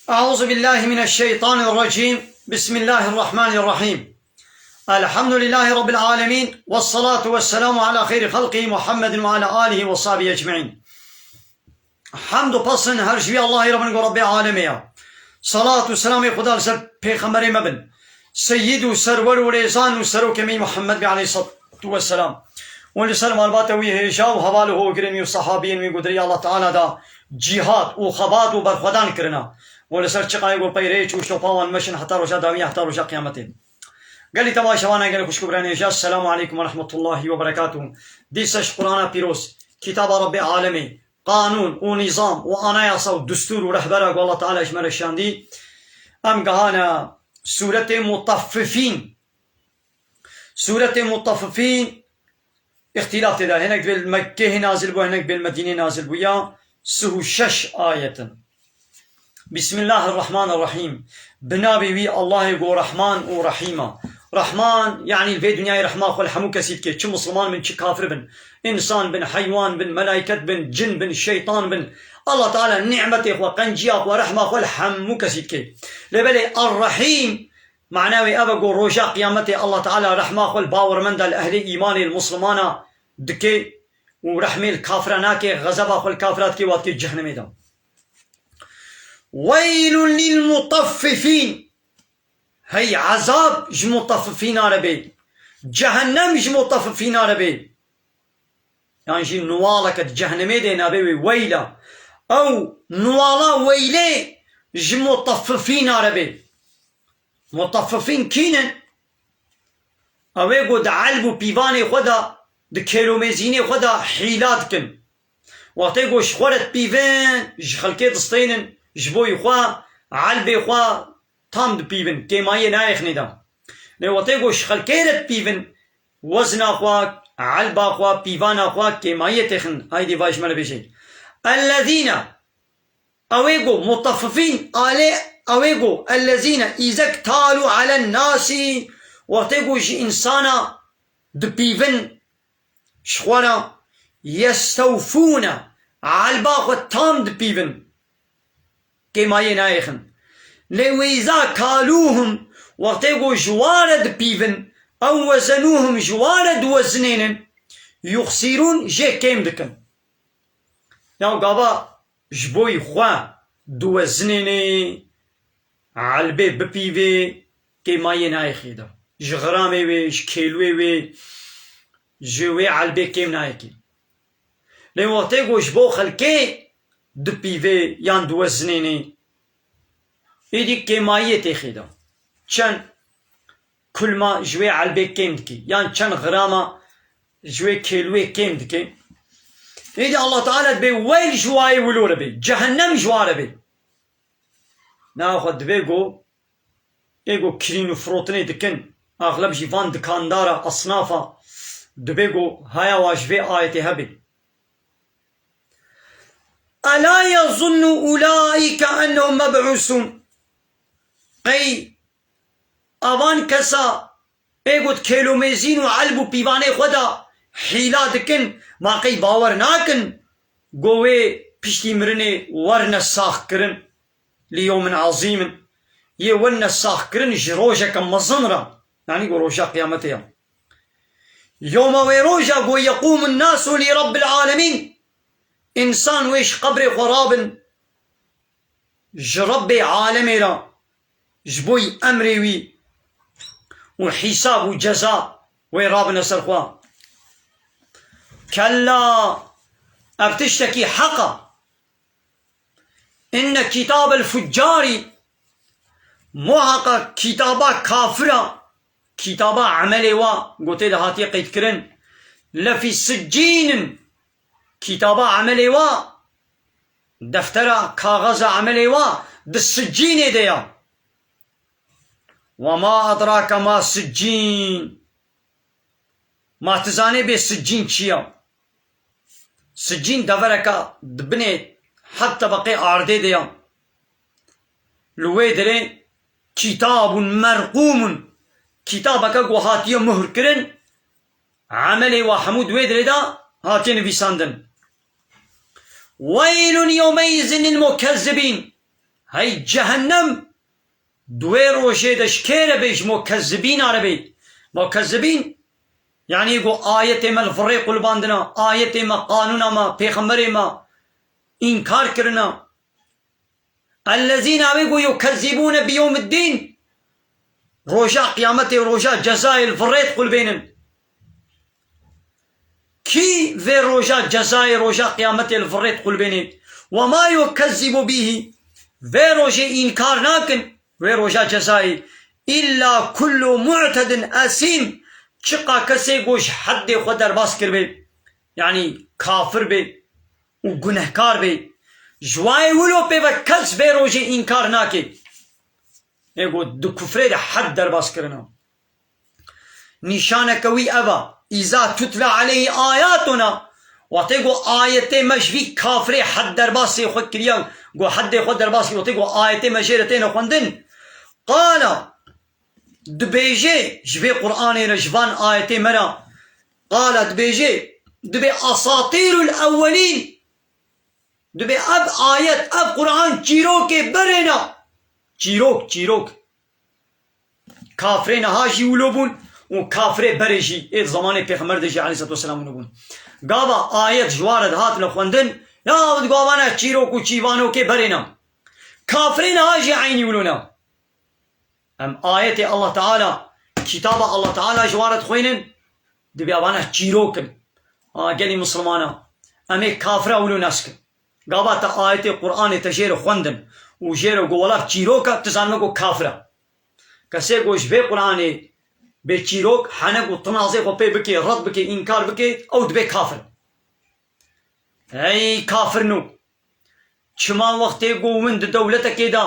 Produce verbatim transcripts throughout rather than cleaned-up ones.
أعوذ بالله من الشيطان الرجيم. بسم الله الرحمن الرحيم. الحمد لله رب العالمين، والصلاة والسلام على خير خلقه محمد وعلى آله وصحبه أجمعين. Hemd û pesn her ji wî Allahê re bin ku Rebbê alemê ya. Salat û selamê Xuda li ser pêxemberê me bin. Seyyid û serwer û rêzan û serokê me Muhammed bî aleyhissalatu vesselam. Û li ser malbata wî hêja û heval û hogirên wî û sahabiyên wî ku di rêya Allah Teala da cîhad û xebat û berxwedan kirina. Û li ser çiqayê ku peyrê çû şopa wan meşin heta roja dawî, heta roja qiyametê. Gelî te baş, hevanan gelê xwişk û birayên hêja, Selamu aleykum ve rahmetullahi ve berekatuhu. Dîsa ji Qur'ana pîroz, kitaba Rebbê alemê, qanûn û nîzam û anayasa û destûr û rehbera ku Allah Teala ji me re şandî, em gehane sûretê Mutaffifîn. Sûretê Mutaffifîn îxtîlaf tê de. Hinek dibê li Mekkehê nazil bû, hinek dibê li Medînê nazil bû. Ya sih û şeş ayet in. Bismillahirrahmanirrahîm. Bi navê wî Allahê ku Rehman û Rehîm e. Rehman, yanî li vê dinyayê rehma xwe li hemû kesî dike. Çi misliman bin, çi kafir bin. Însan bin, heywan bin, melaiket bin, cin bin, şeytan bin. Allah Teala nîmetê xwe, qenciya xwe, rehma xwe li hemû kesî dike. Lê belê Er-Rehîm, mana wê ev e ku roja qiyametê Allah Teala rehma xwe li bawermenda, li ehlê îmanê, li mislimana dike û rehmê li kafira nake, xezeba xwe li kafira dike, wa dike cehennemê de. Weylun lil mutaffifîn. Hey ezab ji mutaffifîna re bê. Cehennem ji mutaffifîna re bê. Yan jî niwaleke di cehennemê de navê wê weyl e. Ew niwala weylê ji mutaffifîna re bê. Mutaffifîn kî ne? Ew ê ku di elb û pîvanê xwe de, di kêlomêzînê xwe de hîla dikin. Wextê ku ji xwe re dipîvin, ji xelkê distênin, ji bo xwe, elbê xwe tam dipîvin, kêmayiyê nayêxinê de. Lê wextê ku ji xelkê re dipîvin, wezna xwe, elba xwe, pîvana xwe, kêmayiyê têxin. Haydî va ji me re bêje. Ellezîne, ew ê ku mutaffifîn, alê, ew ê ku, ellezîne îzektalû alen nasî, wextê ku ji însana dipîvin, ji xwe re yestewfûne, elba xwe tam dipîvin, kêmayê nayêxin. Lê wê îza kalûhum, wextê ku ji wa re dipîvin, ew wezenûhum, ji wa re diwezinênin, yuxsîrûn, jê kêm dikin. Ya gava ji bo xwe diwezinênê, elbê bipîvê, kêmayê nayêxê de. Ji xiramê wê, ji kêlwê wê, ji wê elbê kêm nayêkê. Lê wextê ku ji bo xelkê dipîvê yan diwezinênê, êdî kêmayiyê têxê de. Çend kulma ji wê elbê kêm dikê, yan çend xirama ji wê kêlwê kêm dikê. Êdî Allah Teala dibê weyl ji wayê wilo re bê, cehennem ji wa re bê. Naxwe dibê ku ê ku kirîn û firotinê dikin, axleb jî van dikandara, esnafa, dibê ku haya wa ji vê ayetê hebê. Ela yezunnu ulaîke ennehum meb'ûsûn. Qey avan kesa ê ku di kêlomêzîn û elb û pîvanê xwe de hîla dikin, ma qey bawer nakin ku wê piştî mirinê werne saxkirin? Li yewmin ezîmin. Yê werne saxkirin ji rojeke mezin re. Yanî ku roja qiyametê ye. Yewma, wê roja ku yeqûmun nasu li Rabbil alemîn. Însan wê ji qebrê xwe rabin, ji Rebbê alemê re, ji bo emrê wî û hîsab û ceza wê rabine ser xwe. Kella, ev tiştekî heq e. Inne kitabel fuccarî, muhaqa kitaba kafira, kitaba emelê wa, gotê de hatiye qeydkirin, lefî siccînin, kitaba emelê wa, deftera, kaxeza emelê wa di siccînê de ya. Ve ma edrake ma siccîn. Ma tu zanê bê siccîn çi ya? Siccîn devereke di binê heft tebeqê ardê de ya. Li wê derê kitabun merqûmun. Kitabeke ku hatiye muhr kirin. Emelê wa hemû di wê derê de hatiye nivîsandin. Weylun yewmeyizin lil mukezzibîn. Hey cehennem, di wê rojê de ji kê re bê? Ji mukezzibîna re bê. Mukezzibîn, yanî ku ayetê me li virê qulbandina, ayetê me, qanûna me, pêxemberê me înkar kirina. Ellezîne, wê ku yukezzibûne bi yewmiddîn, roja qiyametê, roja cezayê li virê diqulbênin. Kî vê roja cezayê, roja qiyametê li virê diqulbênê? Ve ma yukezzibu bîhî, vê rojê înkar nakin, vê roja cezayê, îlla kullu mu'tedin esîm, çiqa kesê ku ji heddê xwe derbas kiribê, yanî kafir bê û gunehkar bê. Ji wayê wilo pê ve kes vê rojê înkar nake. Ê ku di kufrê de hed derbas kirina. Nîşaneke wî ev a. Îza tutle aleyhî ayatuna. Wextê ku ayetê me ji vî kafirê hed derbasê xwe kiriya, ku heddê xwe derbas kiriya, wextê ku ayetê me jê re têne xwendin. Qala, dibêje ji vê Qur'anê re, ji van ayetê me re, qala, dibêje, dibê asatîrul ewwelîn. Dibê ev ayet, ev Qur'an çîrokê berê ne. Çîrok, çîrok. Kafirê niha jî wilo bûn û kafirê berê jî ê di zemanê Pêxember de jî aleyhisselatu vesselam wilo bûn. Gava ayet ji wan re dihatine xwendin, ya digo vana çîrok û çîvanokê berê ne. Kafirê niha jî eynî wilo ne. Em ayetê Allah Teala, kitaba Allah Teala ji wan re dixwînin, dibê vana çîrok in. A gelî misilmana, em ê kafira wilo nas kin. Gava te ayetê Qur'anê te jê re xwendin û jê re got wela çîrok e, tu zanime got kafir e. Kesê got ji vê Qur'anê bê çîrok, henek û tinazê xwe pê bike, red bike, înkar bike, ew dibe kafir. Ey kafirno! Çima wextê ku hûn di dewletekê de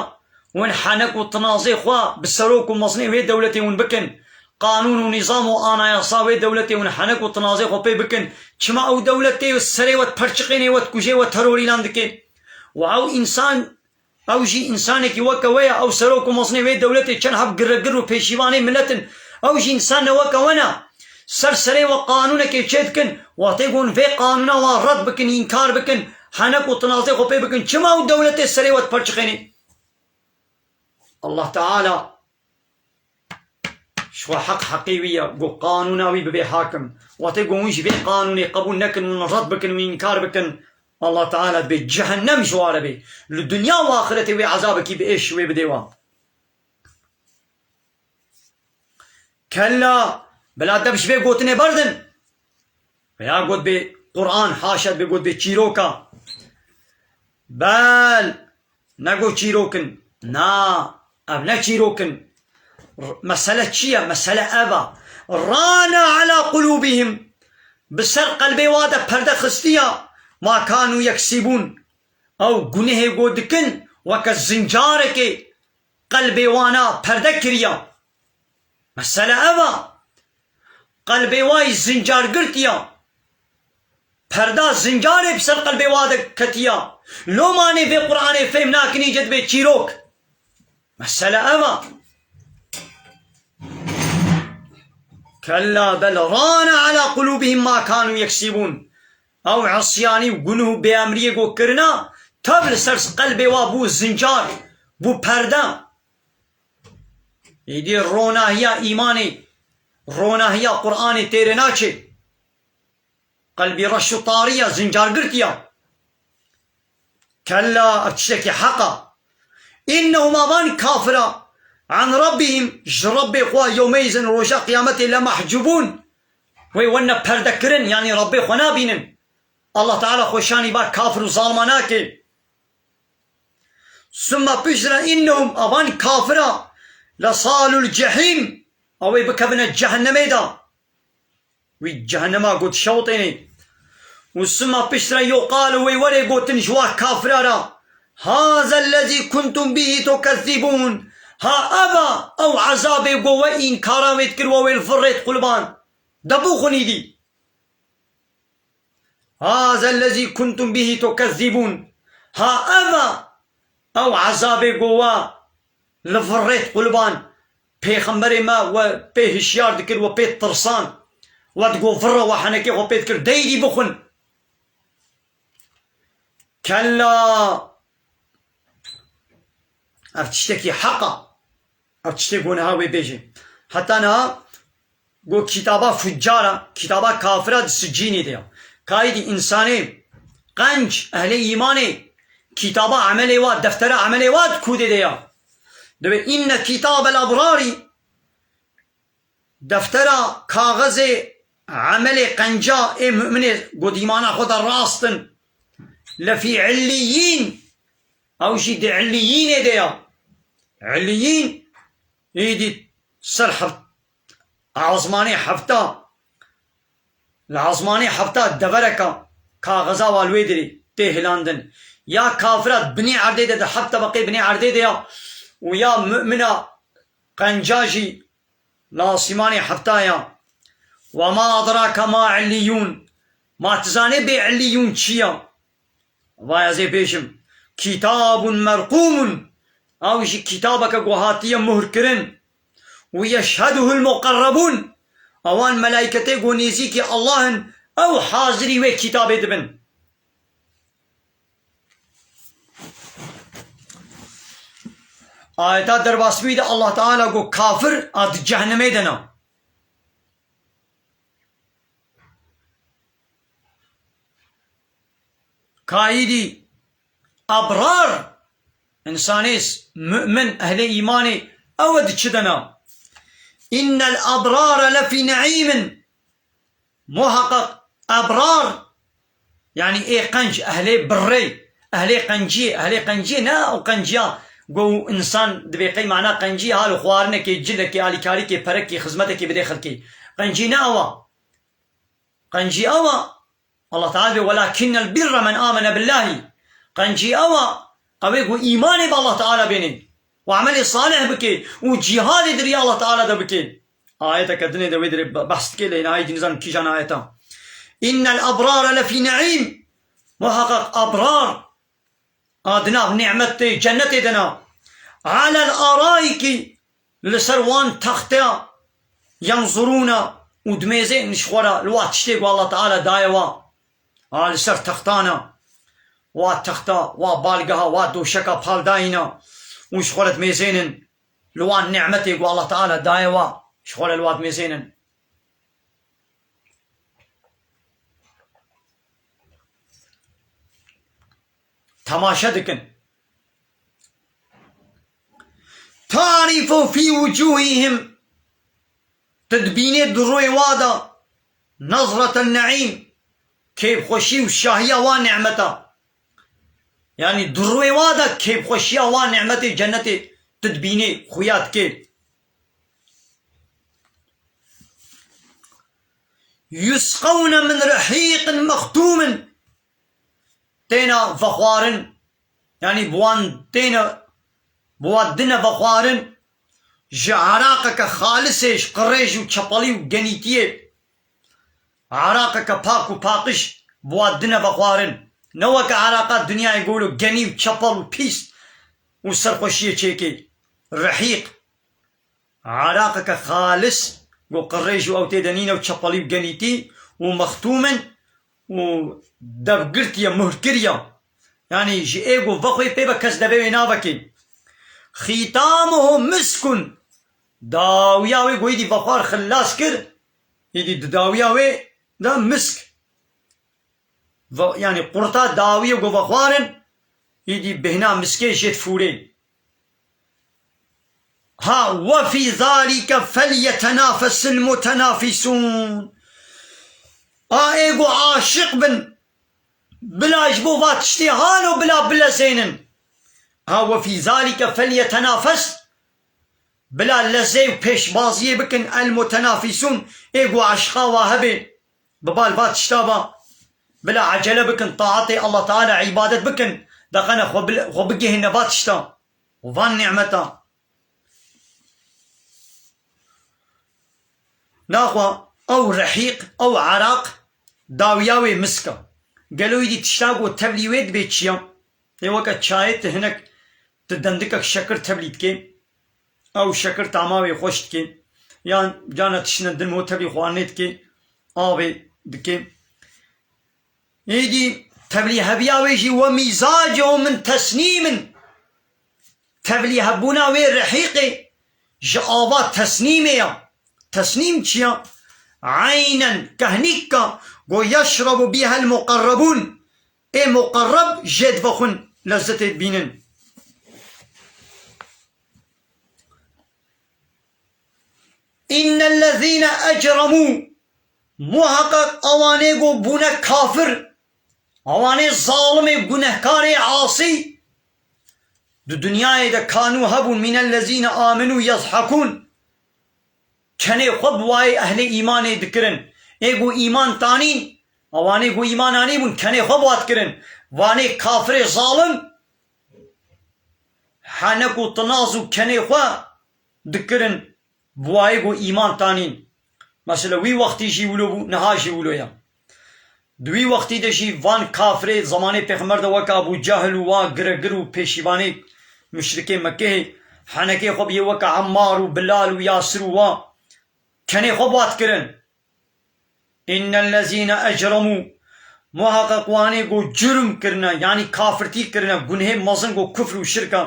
hûn henek û tinazê xwe bi serok û mezinê wê dewletê hûn bikin, qanûn û nîzam û anayasa wê dewletê hûn henek û tinazê xwe pê bikin, çima ew dewletê serê we diperçiqênê, we dikujê, we terorî lan dike? Û ew însan, ew jî însanekî weke we ye, ew serok û mezinê wê dewletê çend heb giregir û pêşîvanê milet in. Ew jî însan ne weke we ne. Ser serê we qanûnekê çêdikin, wextê ku hûn vê qanûna wan red bikin, înkar bikin, henek û tinazê xwe pê bikin, çima ew dewletê serê we diperçiqênê? Allah Teala ji xwe heq heqê wî ye, ku qanûna wî bibe hakim. Wextê ku hûn ji vê qanûnê qebûl nekin, hûn red bikin û înkar bikin, Allah Teala dibê cehennem ji wan re bê. Li dinya û axiretê wê ezabekî bi êş wê bidê wan. Kella, bila dev ji vê gotinê berdin. Veya got bê Qur'an, haşa, bê got bê çîroka. Bel, ne got çîrok in. Na, ev ne çîrok in. R-, mesele çi ye? Mesele ev a. Rana ala qulubihim. Bi ser qelbê wa de perde xistiya. Ma kanu yeksibûn. Ew gunehê got dikin, weke zincarekê qelbê wana perde kiriya. Mesele ev a. Qelbê wa yî zincar girtiya. Perda zincarê bi ser qelbê wa de ketiya. Lomanê vê Qur'anê fêm nakin, îce dibê çîrok. Mesele ev a. Kella bel rana ala qulubihim ma kanu yeksibûn. Ew isyanî û gunuh û bêemriyê ku kirina, tev li ser qelbê wa bû zincar, bû perde. Êdî ronahiya îmanê, ronahiya Qur'anê têrê naçê. Qelbî reş û tarî ya, zincar girtiya. Kella, ev tiştekî heq a. Înnehum, avan kafira, an Rabbihim, ji Rabbê xwe, yewmeyzin, roja qiyametê, lemehcubûn. Wê wene perdekirin, yanî Rabbê xwe nabînin. Allah Teala xwe şanî ba kafir û zalima nake. Summa piştre innehum, avan kafira, lesalul cehîm, ew ê bikevine cehennemê de. Wî cehennema got şewtênê. Û summa piştre yuqalu, wê werê gotin ji wa kafira re, haza lezî kuntum bihî tukezzibûn. Ha ev a, ew ezabê ku we înkara wê dikir, we wê li vir rê diqulban. De bû xwinî dî. Haza lezî kuntum bihî tukezzibûn. Ha ev a, ew ezabê ku we li vir rê diqulban. Pêxemberê me we pê hişyar dikir, we pê tirsan. We digot vir re, we henekê xwe pê dikir, deydî bixwin. Kella. Ev tiştekî heq a. Ev tiştê ku niha wê bêje. Heta niha got kitaba fuccar a, kitaba kafir a di sicînê de ya. Ka êdî însanê qenc, ehlê îmanê, kitaba emelê wa, deftera emelê wa di kûdê de ya. Dibê inne kitabel ebrarî, deftera kaxezê emelê qenca ê mu'minê ku di îmana xwe de rast in, lefî illiyîn, ew jî di illiyînê de ya. Illiyîn, êdî ser heft-, ezmanê hefta, li ezmanê hefta devereka kaxeza wa li wê dirê tê hilandin. Ya kafira di binê erdê de, di heft tebeqê binê erdê de ya û ya mu'mina qenca jî li asîmanê hefta ya. Ve ma edrake ma illiyûn. Ma tu zanê bê illiyûn çi ya? Va ez ê bêjim. Kitabun merqûmun. Ew jî kitabeke ku hatiye muhrkirin. Û yeşheduhul muqerrebûn. Ewan melayketê ku nêzîkî Allah in, ew hazirî wê kitabê dibin. Ayeta derbasbûyî de Allah Teala got kafir a di cehennemê de ne. Ka êdî ebrar, însanê s-, mu'min, ehlê îmanê, ew di çi de ne? Innel ebrare lefî neîmin. Muheqeq ebrar, yanî ê qenc, ehlê birrê, ehlê qenciyê, ehlê qenciyê ne ew qenciya ku însan dibê qey mana qenciyê ha li xwarinekê, cilekê, alîkarîkê, perekê, xizmetekê bidê xelkê. Qencî ne ew a. Qencî ew a. Allah Teala dibê, "Welakinnel birre men amene billahî." Qencî ew a, ew ê ku îmanê bi Allah Teala bênê û emelê salih bikê û cîhadê di riya Allah Teala de bikê. Ayeteke dinê de wê dirê be-, behs dike, lê nayê dî nizanim kîjan ayeta. Innel ebrare lefî neîm. Muheqeq ebrar a di nav nîmetê cennetê de ne. Alel araîkî, li ser wan texteya, yenzurûne û dimêzên ji xwe re li wa tiştê ku Allah Teala daye wa. A li ser textana, wa texta, wa balgeha, wa doşeka paldayîna û ji xwe re dimêzênin li wan nîmetê ku Allah Teala daye wa, ji xwe re li wa dimêzênin. Temaşe dikin. Tarîfu fî wucûhîhim. Tu dibînê di rûyê wa de nezreten neîm, kêfxweşî û şahiya wa nîmeta. Yanî di rûyê wa de kêfxweşiya wa nîmetê cennetê tu dibînê, xuya dikê. Yusqewne min rehîqin mextûmin. Têne vexwarin, yanî bi wan têne, bi wan dine vexwarin, ji eraqeke xalisê, ji qirêj û çepelî û genîtiyê, eraqeke pak û paqij bi wan dine vexwarin. Ne weke eraqa dinyayê golo genî û çepel û pîs û serxweşiyê çêkê. Rehîq. Eraqeke xalis, ku qirêj û ew tê de nîne û çepelî û genîtî û mextûm in û devgirtiye, muhrkiriye. Yanî ji ê ku vexwê pê ve kes devê wê navekê. Xîtamuhu miskun. Dawiya wê ku êdî vexwar xilas kir, êdî di dawiya wê de misk. Ve-, yanî qurta dawiyê ku vexwarin, êdî bêhna miskê jê difûrê. Ha, we fî zalîke felyetenafesil mutenafîsûn. A ê ku aşiq bin, bila ji bo va tiştê halo bila bilezênin. Ha, we fî zalîke felyetenafes, bila lezê û pêşbaziyê bikin, el mutenafîsûn, ê ku eşqa wa hebe. Bi bal va tişta ba, bila ecele bikin, taetê Allah Teala, îbadet bikin, deqene xwe bil-, xwe bigihîne va tişta û van nîmeta. Naxwe ew rehîq, ew eraq, dawiya wê misk e. Gelo êdî tişta ku tevlî wê dibe çi ya? Ê weke çayê tu hinek, tu dendikek şekir tevlî dikê. Ew şekir tama wê xweş dike. Yan carna tiştine din ho tevlî xwarinê dike, avê dike. Êdî tevlî heviya wê jî we mîzacehu min tesnîm in. tevlî hebûna wê rehîqê ji ava tesnîmê ya. Tesnîm çi ya? Eynen, kehnîka, go yeşrebu bîhel muqerrebûn. Ê muqerreb jê divexwin lezzetê dibînin. Înnellezîne ecremû, muheqeq ewanê ku bûne kafir, ewanê zalimê, gunehkarê, asî, di dinyayê de kanû hebûn, mînellezîne amenû yezhekûn, kenê xwe bi wayê ehlê îmanê dikirin. Ê ku îman tanîn, ewanê ku îman anîbûn, kenê xwe bi wa dikirin. Vanê kafirê zalim, henek û tinaz û kenê xwe dikirin bi wayê ku îman tanîn. Mesela wî wextî jî wilo bû, niha jî wilo ye. Di wî wextî de jî van kafirê zemanê Pêxember de weke Ebû Cehil û wa giregir û pêşîvanê muşrikê Mekkehê, henekê xwe biyê weke Emmar û Bilal û Yasir û wa kenê xwe bi wa dikirin. Înnellezîne ecremû, muheqeq wanê ku curm kirine, yanî kafirtî kirine, gunhê mezin ku kufr û şirk e,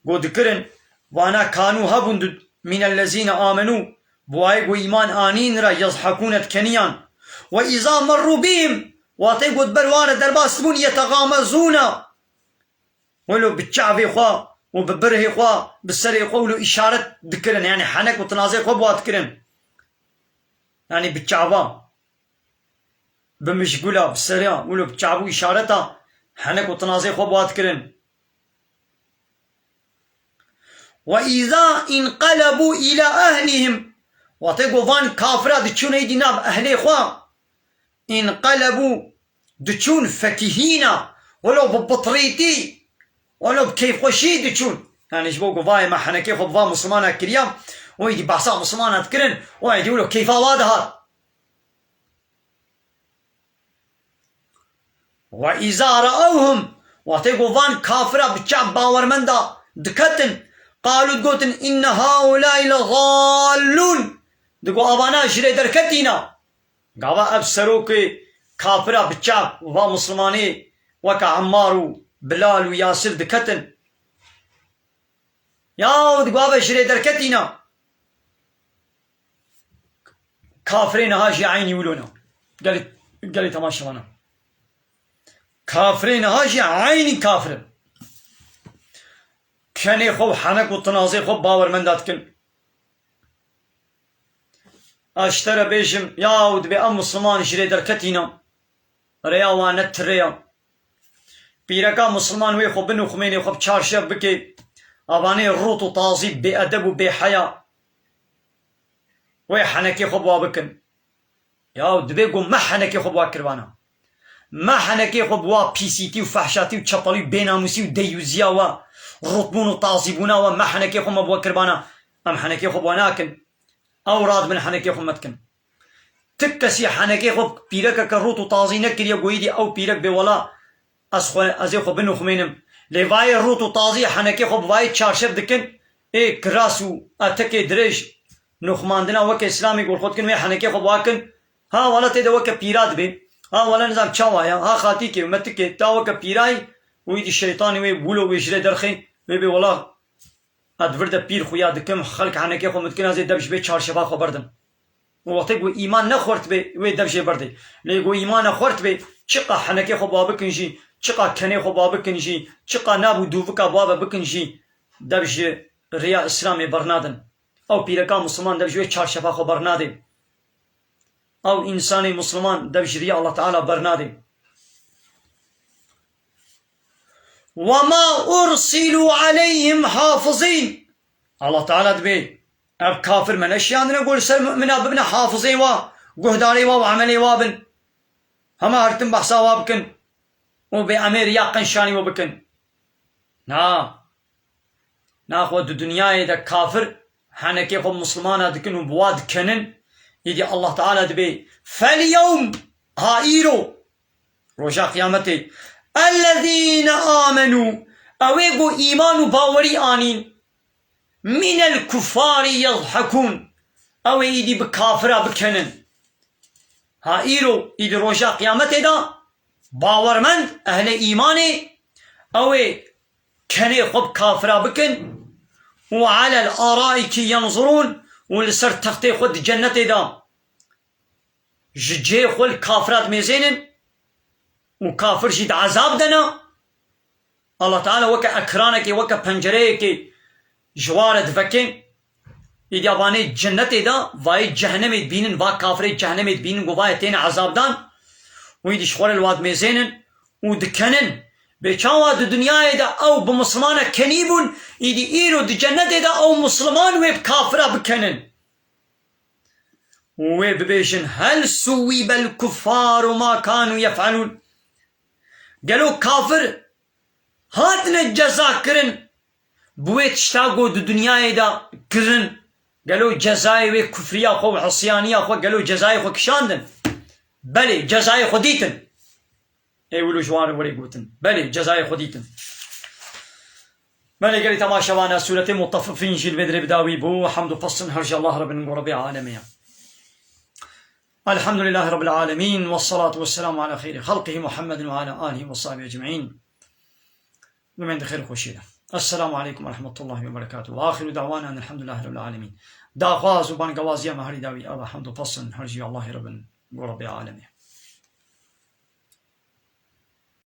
ku dikirin, vana kanû hebûn di, mînellezîne amenû, bi wayê ku îman anîn re, yezhekûne, dikeniyan. Ve îza merrû bîhim, watê ku di ber wan re derbas dibûn, yetegamezûne, wilo bi çavê xwe û bi birhê xwe, bi serê xwe wilo îşaret dikirin. Yanî henek û tinazê xwe bi wa dikirin. Yanî bi çava, bi mijgula, bi serê, wilo bi çav û îşareta henek û tinazê xwe bi wa dikirin. Ve îza înqelebû îla ehlihim. Watê ku van kafira diçûn êdî nav ehlê xwe. Înqelebû, diçûn fekihîna, welo bi pitrîtî, welo bi keyfxweşî diçûn. Yanî ji bo ku vayê me henekê xwe bi va Mislimana kiriya, û êdî behsa Mislimana dikirin, û êdî welo keyfa wa dihat. Ve îza re'ewhum, wextê ku van kafira bi çav bawermenda diketin, qalû, digotin, inne haulâi lezallûn. Digo, avana ji rê derketîna. Gava ev serokê kafira bi çav va Mislimanê weke Emmar û Bilal û Yasir diketin. Yaw, digo, ev ji rê derketîna. Kafirê niha jî eynî wilo ne. Gelê, gelê temaşevana. Kafirê niha jî eynî kafir in. Kenê xwe û henek û tinazê xwe bawermenda dikin. Ez ji te re bêjim, yaw, dibê ev Misliman ji rê derketîna. Rêya wan ne ti rê ya. Pîreka Misliman wê xwe binixumênê, xwe bi çarşev bike. Avanê rût û tazî bêedeb û bêheya. Wê henekê xwe bi wa bikin. Ya dibê ku me henekê xwe bi wa kiribana. Me henekê xwe bi wa pîsîtî û fehşatî û çepelî û bênamûsî û deyûziya we, rûtbûn û tazîbûna we, me henekê xwe me bi we kiribana. Em henekê xwe bi we nakin. Ew radibin henekê xwe me dikin. Ti kesî henekê xwe pîrekeke rût û tazî nekiriye, goyî dî ew pîrek bê wela ez xwe, ez ê xwe binixumênim. Lê vayê rût û tazî henekê xwe bi vayê çarşev dikin, ê kiras û etekê dirêj nixumandina weke Îslamê ku li xwe dikin, wê henekê xwe bi wa kin. Ha wela tê de weke pîra dibê. Ha wela nizam çawa ya. Ha xatîkê û metikê ta weke pîrayî û îdî şeytanî wê wilo wê ji rê derxê, wê bê wela. Ez di vir de pîr xuya dikim, xelk henekê xwe min dikin, ez ê dev ji vê çarşeva xwe berdim. Û wextê ku îman nexwert bê, wê dev jê berdê. Lê ku îman nexwert bê, çiqa henekê xwe bi wa bikin jî, çiqa kenê xwe bi wa bikin jî, çiqa nav û dûvika bi wa ve bikin jî, dev ji riya Îslamê bernadin. Ew pîreka Misliman dev ji wê çarşeva xwe bernadê. Ew însanê Misliman dev ji riya Allah Teala bernadê. "Ve ma ursilû aleyhim hafizîn." Allah Teala dibê, ev kafir me neşiyandine ku li ser mumina bibine hafizê wa, guhdarê wa û emelê wa bin. Hema her tim behsa wa bikin û bê em ê riya qenşanî we bikin. Na. Naxwe di dinyayê de kafir henekê xwe Mislimana dikin û bi wa dikenin, îdî Allah Teala dibê, "Fel yewm", ha îro, roja qiyametê, "ellezîne amenû", ew ê ku îman û bawerî anîn, "minel kuffarî yezhekûn", ew ê îdî bi kafira bikenin. Ha îro, îdî roja qiyametê de, bawermend, ehlê îmanê, ew ê kenê xwe bi kafira bikin û alel araiki yenzurûn û li ser textê xwe di cennetê de ji cihê xwe li kafira dimêzênin û kafir jî di ezab de ne. Allah Teala weke ekranekê, weke pencereyekê ji wa re diveke. Îdî vanê cennetê de, vayê cehennemê dibînin, va kafirê cehennemê dibînin, ku vayê têne ezabdan û îdî ji xwe re li wa dimêzênin û dikenin. Bê çawa di dinyayê de ew bi mislimana kenî bûn, îdî îro di cennetê de ew misliman wê bi kafira bikenin. Û wê bibêjin, "Hel suwîbel kuffaru ma kanu yef'alûn." Gelo kafir hatine ceza kirin bi wê tişta ku di dinyayê de kirin? Gelo cezayê wê kufriya xwe û isyaniya xwe, gelo cezayê xwe kişandin? Belê, cezayê xwe dîtin. Ê wilo ji wan re werê gotin. Belê, cezayê xwe dîtin. Belê, gelî temaşevana, sûretê Mutaffifîn jî li vê dirê bi dawî bû. Hemd û pesn her ji Allah re bin, ku Rebê alemê ye. Elhamdulillah Rabbil alemin, ve salatu ve selamu ala xeyri halqihi Muhammedin ve ala alihi ve sahbihi ecmaîn. Bi me de xêr û xweşî de. Esselamu aleykum ve rahmetullahi ve berekatuhu. Ve axiru da'wana enelhamdülillahi rabbil alemin. Daxwaz û bangewaziya me herî dawî ev e, hemd û pesn her ji Allahê re bin, ku Rebê alemê.